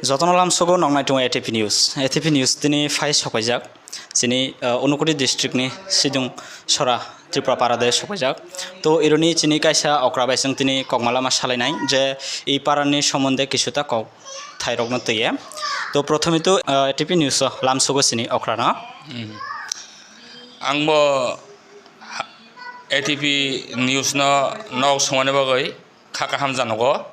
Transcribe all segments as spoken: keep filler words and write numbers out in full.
Jotono lamsogo noknai tongo A T P News. A T P News tini phai sopaijak chini, uh, Unakoti district ni Sidung Sora Tripura para de sopaijak. To ironi chini kaisa okra bai chwng tini kokmalama salainai je i para ni somonde kisuta kok thairokno twiye. To prothome to, uh, A T P News o lamsogo chini okra no. Hmm. Ang bo ha-, A T P News no nok songmani bagwi kha kaham janogo.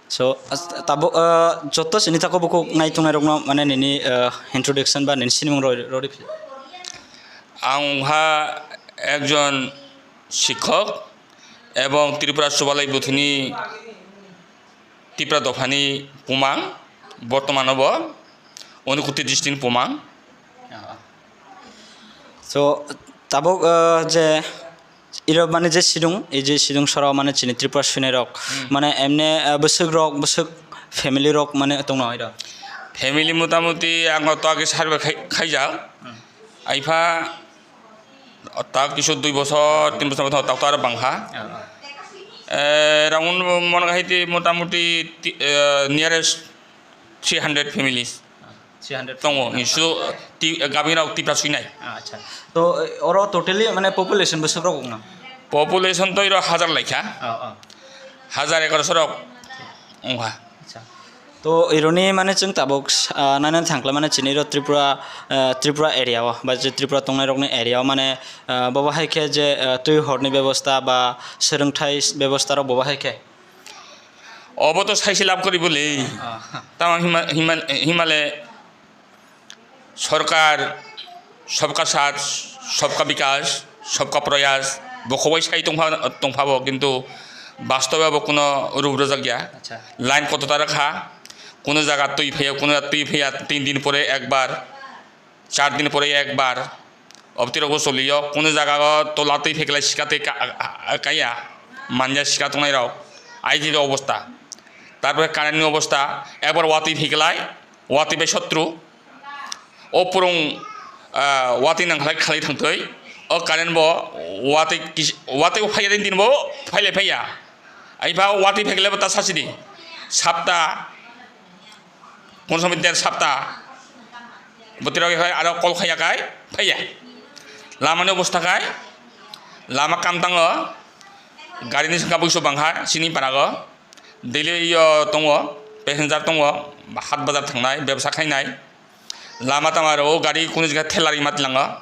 So, as-, tabuk, uh, joto sini tako buku naitung nairokno, mane, nini, uh, introduction ba nini sinimung rori, rori phi. Ang wngkha ekjon sikhok ebong Tripura Chubalai Buthuni Tipra Dophani Pumang, bortomano bo Unakoti district ni Pumang. So, tabuk, uh, je iro mane je sidung, ei je sidung sora mane chini Tripura suinai rok, hmm, mane emne, uh, bwswk rok, bwswk family rok mane tongno iro? Family motamuti ang to age survey khai-, khaijak. Hmm. Aipha ta kisu dui bosor, tin bosor bothor ta to aro bangkha. Ah, ah. Eh, round mon hai ti motamuti ti-, eh, nearest three hundred families. Three hundred tongo, families. Insu ti-, gabin rok Tipra suinai. Ah, acha. To, eh, oro totally mane population bwswk rok wngna? Population to iro hajar laikha. Ah, ah. Hajar egaroso rok wngkha. Acha. To ironi mane chwng tabuk, ah, nainani thangkla mane chini iro Tripura, ah, Tripura area o, ba je Tripura tongnai rokni area o mane, ah, bobo hai khe je, ah, twi horni bebosta ba swrwngthai bebosta rok bobo hai khe? Obo to saisi lab kori bole. Ah. Tamo hima-, hima-, himale Sorkar sabka saath, sabka bikas, sabka prayas bo khoboi sai tongpha, tongphabo, kintu bastobe bo kuno rup rwjak ya. Acha. Line koto ta rwkha, kuno jaga twi phaiya, kuno twi phaiya, tin din pore ekbar, char din pore ekbar, obtirok bo choliyo, kuno jaga o tola twi pheklai sika twi ka-, a-, a-, kaiya, manya sika tongnai rok, ai je obostha. Tarpore current ni obostha, ekbar watwi pheklai, watwi bai sotru, O purung, ah, watwi nangkhlai khalai thangtwi. O current bo watwi kis-, watwi bo phaiya din bo phailai phaiya. Ai ba watwi phaikle bo ta sachidi. Sapta, kono somoi der sapta. Bwtwi rok hai aro kol khaiya kai phaiya. Lama ni obostha kai, lama kam tango. Gari ni saka buisu bangha, sini parago. Daily yo tongo, passenger tongo, hat bazar thangnai, bebsa khainai. Lama tama rw o gari kunu jaga thelar ima tlango.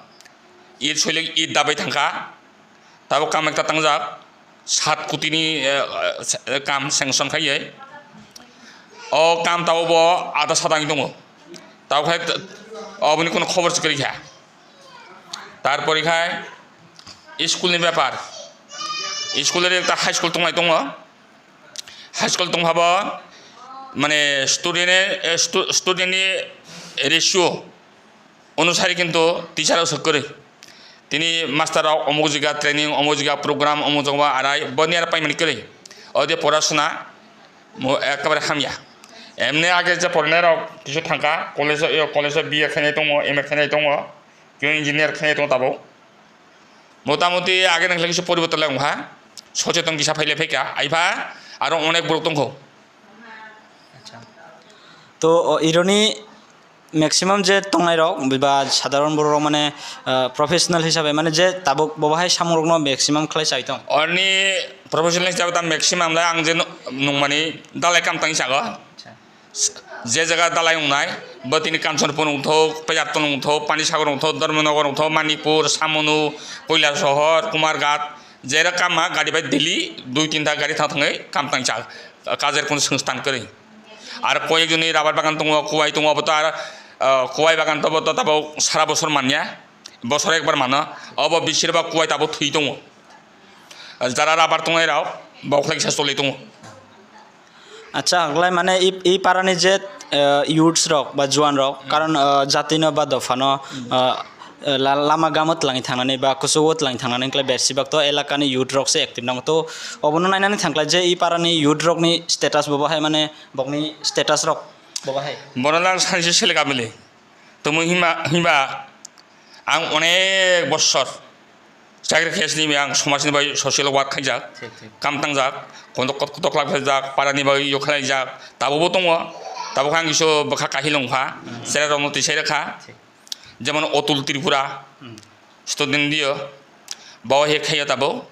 It soilek it dabai thangkha. Tabuk kam ekta tangjak. Sat koti ni, eh, eh, kam sanction khaiye. O kam tabuk bo ada sadang tongo. Tabuk khai t-, oboni kunu khobor se kwrwi kha. Tarpore khai school ni bepar. School ni ekta high school tongnai tongo. High school tongphabo, mane, student, eh, stu-, student ni ratio onusari kintu teacher rok swk kwrwi. Tini master rok omuk jiga training, omuk jiga program, omuk jagao arai, boni aro paimani kwrwi. Ode porasona mo-, ekebare hamya. Emne age je porinai rok kisu thangkha, college o, college o B A khainai tongo, M A khainai tongo, kebo engineer khainai tongo tabuk. Motamuti age nangkhe kisa poriborton lai wngkha, socheton kisa phaile phaikha, aipha aro onek borok tongkho. Acha. To, o, ironi maximum je tongnai rok, ba sadharon borok rok mane, ah, professional hisabe mane je tabuk bo bahai samung rokno maximum khlai chai tong. Orni professional hisabe ta maximum lai ang je nu-, nungmani dalai kam tang sago. Acha. Je jaga dalai wngnai, bo tini Kanchanpur wngthok, Payatton wngthok, Panisagar wngthok, Dharmanagar wngthok, Manikpur, Samunu, Kailasohor, Kumarghat, je rokama gari bai daily dui tinta gari thang thangwi kam tangcha, kajer kunu swngstang kwrwi. Ar koyekjoni rubber bagan tongo, kuwai tongo, abo to ar, ah, kuwai bagan to bo to tabuk sara bosor manya, bosor ekbar mano, obo bisir ba kuwai tabuk thwi tongo. Jara rubber tongnai rok, bokhlai kisa choli tongo. Acha, aglai mane i, i parani je, eh, youths rok ba juan rok, hmm, karon, eh, jatino ba dophano, hmm, eh, eh, la-, lama gamo twlangwi thangnani ba kuchugo twlangwi thangnani wngkhlai bersibak to elakani youth rok se active nango. To obono nainani thangkhlai je i parani youth rokni status bo bahai mane bokni status rok bo bahai. Bono lang sanse selek abili. Tumu hima, hima ang onek bossor Chakri khe sini ang somajni bai social work khaijak, thik, thik, kam tangjak, kotok, kotok, kotok lak khaijak, parani bai yo khlaijak, tabukbo tongo, tabuk ang kisu bwkha kahilong kha, hmm, chera rokno tisai rwkha, thik, jemon Otul Tripura, hmm, student dio, bo he khaiya tabuk,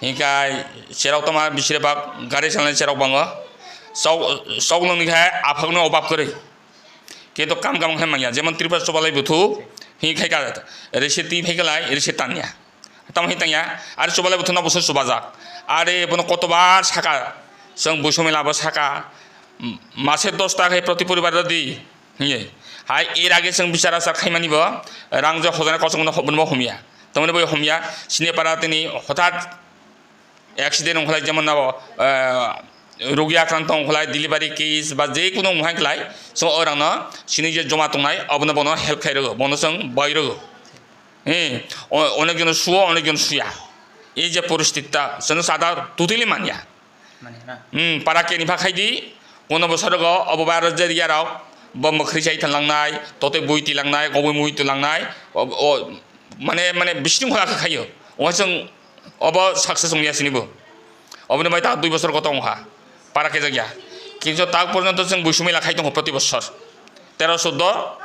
hinkai cherok toma bisire bak gari salnai cherok bango, sok, sok nungni khe aphakno obab kwrwi. Khe to kam kam khe manya, jemon Tripura chubalai buthu, hi khai ka, rese twi phai kalai, rese tanya. Tamo hi tanya, are chubalai buthu no bwswk chubajak. Are bono kotobar saka, chwng buisumila bo saka, m-, mase dos ta khai proti poribar di, hiye. Hai er age chwng bichar achar khaimani bo, rang je hojana kosong no bono bo homya. Tamoni bo homya, sini para tini hothat accident wngkhlai, jemon abo, eh, rugi akranto wngkhlai, delivery case ba je kunu wngkha wngkhlai, chwng o rangno sini je joma tongnai, abono bono help khai rwgo, bono chwng bai rwgo. Eh, o-, onek jon suo, onek jon suya. Ei je poristiti ta, chwng sada totally manya. Manya na? Hmm, para keni pha khai di, kono bosorogo obo bai aro je riya rok, bo mwkhri chai thanlangnai, totwi bui twilangnai, kobui mui twilangnai, o, o, mane, mane bising hola khe khaio. O chwng Obo success wngya sini bo. Oboni bai ta dui bosor koto wngkha. Para kejak ya. Kintu tak porjonto chwng buisumila khai tongo proti bosor. Tero soddo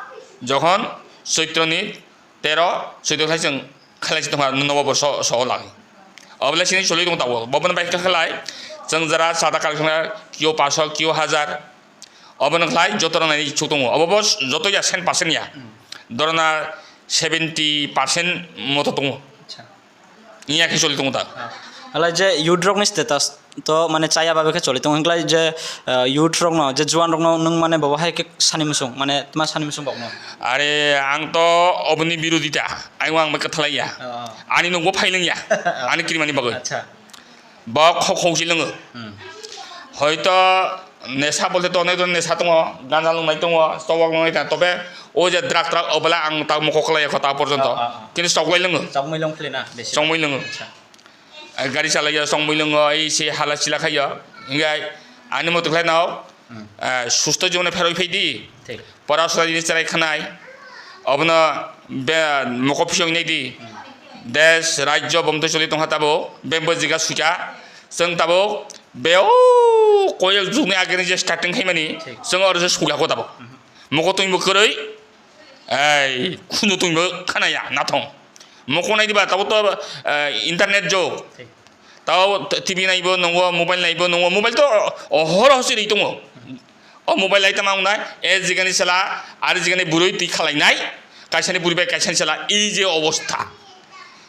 jokhon Choitro ni tero soddo khlai chwng khlai tongkha nobo borso so lagwi. Obole sini choli tongo tabuk. Boboni bai khlai chwng jara sada kal khlai kio paso kio hajar. Obono khlai joto rok nai chuk tongo. Obo bo joto ya cent percent ya. Hmm. Dorona seventy percent moto tongo. Acha. Iya khe choli tongo ta. Ah. Hala je youth rok ni status to mane chaya babe khe choli tongo. Hinklai je, ah, youth rok no, je juan rok no nwng mane bobo hai khe sani musung, mane tma sani musung bok no. Are ang to oboni birodita. Ayung ang bai kwthalai ya. Ah. Ani nungbo phai nung ya. Ah. Ani kirimani bagwi. Acha. Bo khok khokchi lwngo. Hmm. Hoito nesa bolte to onek jon nesa tongo, ganja lwngnai tongo, tobok lwngnai tongo, tobe o je drug, drug obole ang ta mokol khlai kho ta porjonto. Ah, ah, ah. Kintu chokbai lwngo. Chokmui lwng philina besi. Chokmui lwngo. Acha. Ai gari chalai ya chokmui lwngo, ai se hala chila khai ya. Hingai ani moto khlai nao. Hmm. Ah, susto jibone pheroi phai di. Thik. Porasona jini cherai khanai. Obono be-, mokol phiyok nai di. Hmm. Desh, rajyo, bomtwi choli tongkha tabuk. Bembo jiga suikha. Chwng tabuk beo koyok jugni ageni je starting khaimani. Thik. Chwng oro je suilakho tabuk. Hmm. Mokol twi bo kwrwi. Ei, khunu twi bo khanaya, nathong. Mokol nai diba, tabuk to, eh, internet jog. Thik. Tao t-, T V naibo nungo, mobile naibo nungo, mobile to o horo hosi ri tongo. O mobile lai tama wngnai, e jigani sala, ari jigani burui twi khalainai, kaisani burui bai kaisani sala, ei je obostha.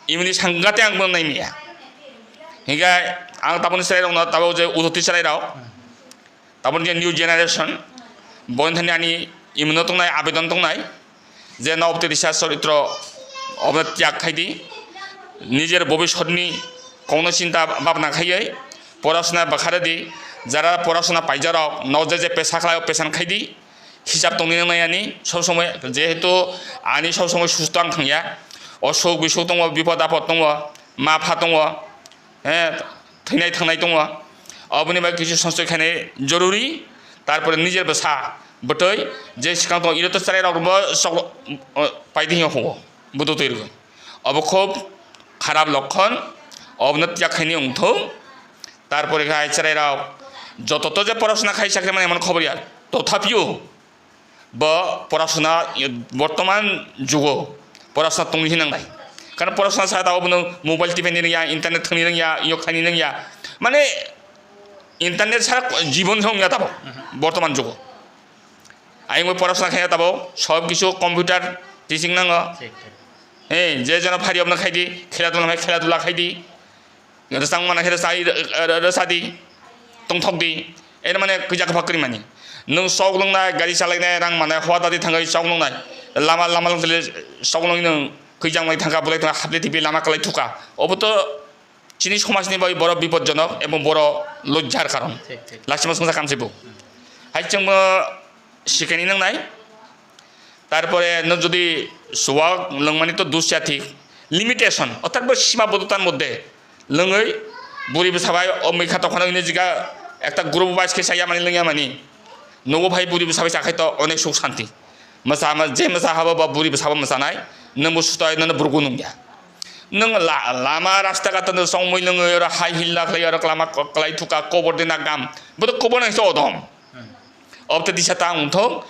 Imini sangate ang bono naimiya. Hinkhe ang taboni chwrai rokno tabo je udoti chwrai rok. Taboni je new generation, boini thani ani imino tongnai, abedon tongnai, je nobo twi risa choritro obo tyag khai di, nijer bobisotni kokno chinta bhabna khaiwi porasona bwkha rw di, jara porasona paijarok no je je pesa khlai o pesan khai di, hisab tongni nangnai ani sob somoi, jehetu ani sob somoi susto ang thangya, osuk bisuk tongo, bipod apod tongo, ma pha tongo, eh, thwinai thangnai tongo. Oboni bai kisu sanchoi khainai joruri. Tarpore nijer bwsa bwtwi je swkang tongo, iro to chwrai rok bo choklo, eh, paidi hinwi hugo, budo twi rwgwi. Obo khub kharap lokkon, obono tiyak khainai wngthung. Tarpore khe ai chwrai rok joto to je porasona khai chakri mane emon khobor ya, tothapio bo porasona, bortoman jugo porasona tongwi hinang nai. Karon porasona sa ta obono mobile tipaini rwngya, internet thangni rwngya, yok khaini rwngya. Mane internet sara jibon se wngya tabo, mhm, bortoman jugo. Ayung bai porasona khaina tabo sob kisu computer teaching nango. Thik, thik. He, je jono phari obono khai di, khela dula khai, khela dula khai di. Rwchapmani khe rwchai, rw-, rw-, rwcha di, tongthok di. Eno mane kwija kwpha kwrwi mani. Nwng chok lwngnai, gari chalainai, rang manai, hua dadi thangwi chok lwngnai. Lama, lama lwng tili chok lwngwi nwng kwijang bai thangkha, bolai thangkha, hapli tipi lama kwlai thukha. Obo to chini somajni bai borok bipodjonok ebong borok lojjar karon. Thik, thik. Laisima swngsa kamsibo. Hai chwngbo sikhani nwngnai. Tarpore nwng jodi suwak lwngmani to dusya thik, limitation, orthat bo sima bodotar moddhe lwngwi buri bwsa bai o mwikha tongkhano hwnwi jiga ekta group wise khe chaya mani lwngya mani, nugo phai buri bwsa bai chakhai to onek suk santi. Mwsa ma-, je mwsa habo ba buri bwsa bo mwsanai, nwngbo sutoi nono burgo nungya. Nwng la-, lama rasta gata no songmui nwng oro hai hilla khlai oro lama ko-, klai thuka kobor de na gam. Bo to kobor nang se odom. Hmm. Ob to disa ta wngthok,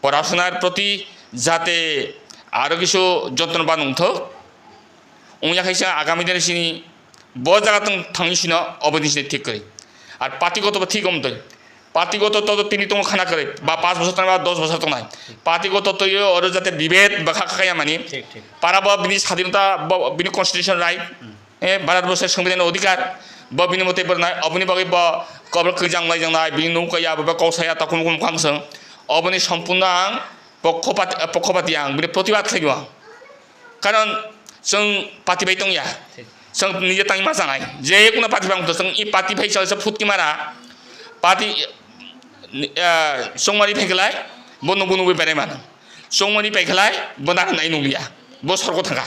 porashonar proti jate aro kisu jotno ban wngthok. Wngya khaisa agami din sini bo jaga tong thangwi sino obo din sini thik kwrwi. Ar party goto bo thik wngtwi. Party goto to tini tongo khana kwrwi, ba panch bosor tongnai, ba dos bosor tongnai. Party goto to yo oro jate bibed ba kha kha ya mani. Thik, thik. Para bo bini sadinota, bo bini constitution right. Hmm. Eh, Bharat Borso Songbidan ni odhikar. Bo bini mote bornai, oboni bagwi bo kobor kwijang lai jangnai, bini nung kaya, bo kok saya, takhum kum khang song. Oboni sompurno ang pokkhopati, pokkhopati ang, bini protibad khlai ang. Karon chwng party bai tongya. Thik. Chwng nije tangwi ma chanai. Je kuno party bai wngtong, chwng i party bai chwng phut kimara. Party, eh, chwngmani phaikhlai, bo nungbo nungwi berai mano. Chwngmani phaikhlai, bo nang nai nungya. Bo sorgo thangkha.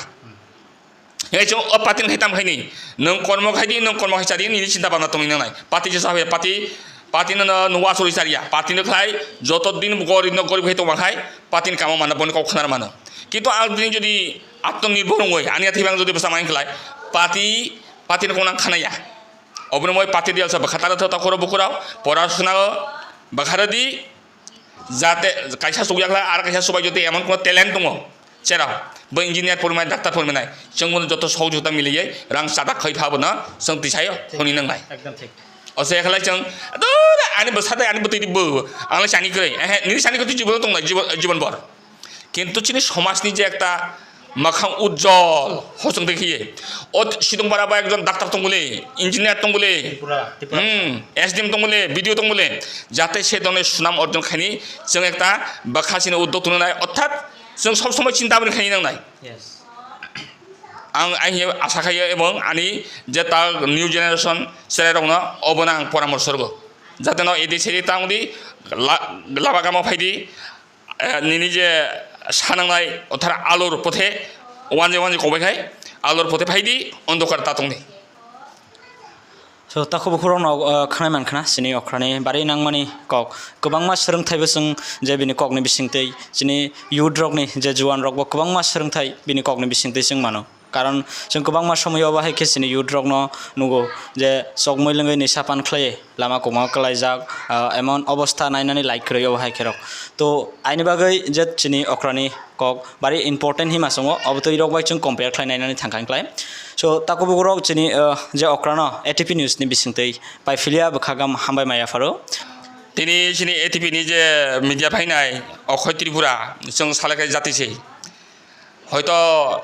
Hingke chwng o party ni khai tam khai ni. Nwng kormo khai di, nwng kormo khai cha di, nini chinta bhana tongwi nangnai. Party jesa hai party, party no, no, nungbo aswk rwi cha riya. Party no khai, joto din gorib no gorib khai tongma khai, party ni kamo mana, boni kok khna mano. Kintu ang tini jodi atmonirbhor wngwi, ani athibai ang jodi bwsa main khlai, party, party no kok nang khna ya. Oboni moi party dial sa bwkha tara tha ta khoro bukurao, pora suna o bwkha rw di, jate kaisa chukya khlai, ar kaisa chubai jodi emon kono talent tongo, cherao, bo engineer porimai, doctor porimai nai, chwng bono joto sohojogita miliye rang chada khai pha bono chwng tisaio hwnwi nang nai. Ekdom thik. O se khlai chwng, "Dur, ani bwsa de, ani bwtwi di bo, ang le sani kwrwi." Ehe, nini sani kwrwi jibon tongnai, jibon, jibon bor. Kintu chini somajni je ekta mwkhang ujjol, hosong dekhiye. O Sidongpara ba ekjon doctor tongmole, engineer tongmole, Tripura, Tripura. Hmm, S D M tongmole, B D O tongmole, jate se done sunam orjon khaini chwng ekta bwkha chini uddog tongna nai, orthat chwng sob somoi chinta boni khaini nang nai. Yes. Ang, ang hiya asa khayo ebong ani je ta new generation cherai rokno obono ang poramorso rwgo. Jate no edi sedi tang di, la-, lama kamo phai di, eh, nini je sanangnai othar alor pothe, wanje wanje kobai khai, alor pothe phai di, ondokar ta tong di. So, takhuk bukhurokno, uh, khnai mankha na, chini okrani bari nangmani kok. Kwbangma swrwngthaibo chwng je bini kokni bisingtwi, chini youth rokni je juan rokbo kwbangma swrwngthai bini kokni bisingtwi chwng mano. Karon chwng kwbangma somoyo obo hai khe chini youth rokno nugo je chokmui lwngwi nisa pan khlaiwi lama kwbangma kwlaijak, ah, emon obostha nainani lai kwrwi obo hai khe rok. To aini bagwi je chini okrani kok bari important hima songo, obo twi rok bai chwng compare khlai nainani thangkha khlai. So, takhuk bukhurok chini, ah, je okrano A T P news ni bisingtwi pai philia bwkhagam hambai maya pharo. Tini chini A T P ni je media phainai Okhoi Tripura chwng salai khe jati se. Hoito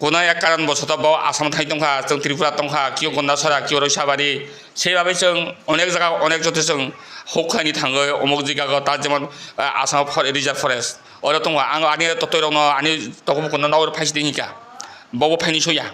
kono ek karon bosoto bo Assam thai tongkha, chwng Tripura tongkha, kio Gondasora, kio Roisabari. Sei bagwi chwng onek jaga, onek joto chwng huk khlaini thangwi omuk jiga go ta jemon, eh, Assam for-, Reserve Forest. Oro tongo, ang ani totoi rokno, ani tokbo kono nogor phaisi di hinka. Bobo phaini soya.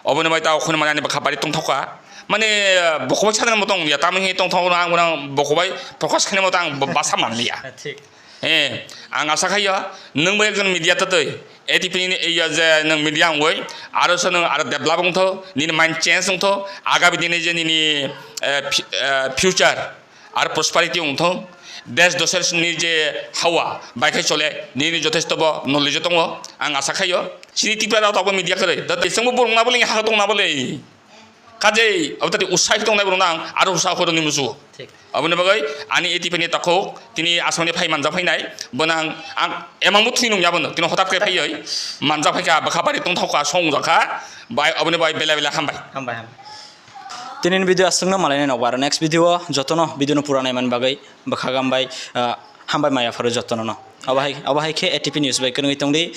Oboni bai ta okhorni mane ani bwkha bari tongthokha. Mane, eh, bokhok bai sanani moto wngya, tamoni tongthok ang bono bokhok bai prokash khaini moto ang bo-, basa manliya. Thik. Eh, ang asa khayo, nwng bo ekjon media twtwi, A T P ni, iya je nwng media wngwi, aro se nwng aro develop wngtho, nini mind change wngtho, agami dini je nini, eh, fi-, eh, future, aro prosperity wngtho, desh doshar ni je hawa, bai khai chole, nini jothesto bo knowledge tongo, ang asa khayo, chini Tripura rok tabok media kwrwi, da tei chwngbo borok na bole, ha tong na bole. Kajei, abo tadi usai tongnai borok nang, aro usa khoro ni musu. Thik. Aboni bagwi ani A T P ni takhuk, tini Assam ni phai manjak phainai, bo nang, ang emang bo thwi nung ya bono, tini hotat khe phaiwi manjak phaikha, bwkha bari tongthokha, song jakha, bai, aboni bai bela bela hambai. Hambai, hambai. Tini ni video aswkno malainai nokbar, next video o jotono video no pura naiman bagwi bwkhagam bai, ah, hambai maya pharo jotono no. Abo hai, abo hai khe A T P news bai kwrwngwi tongdi.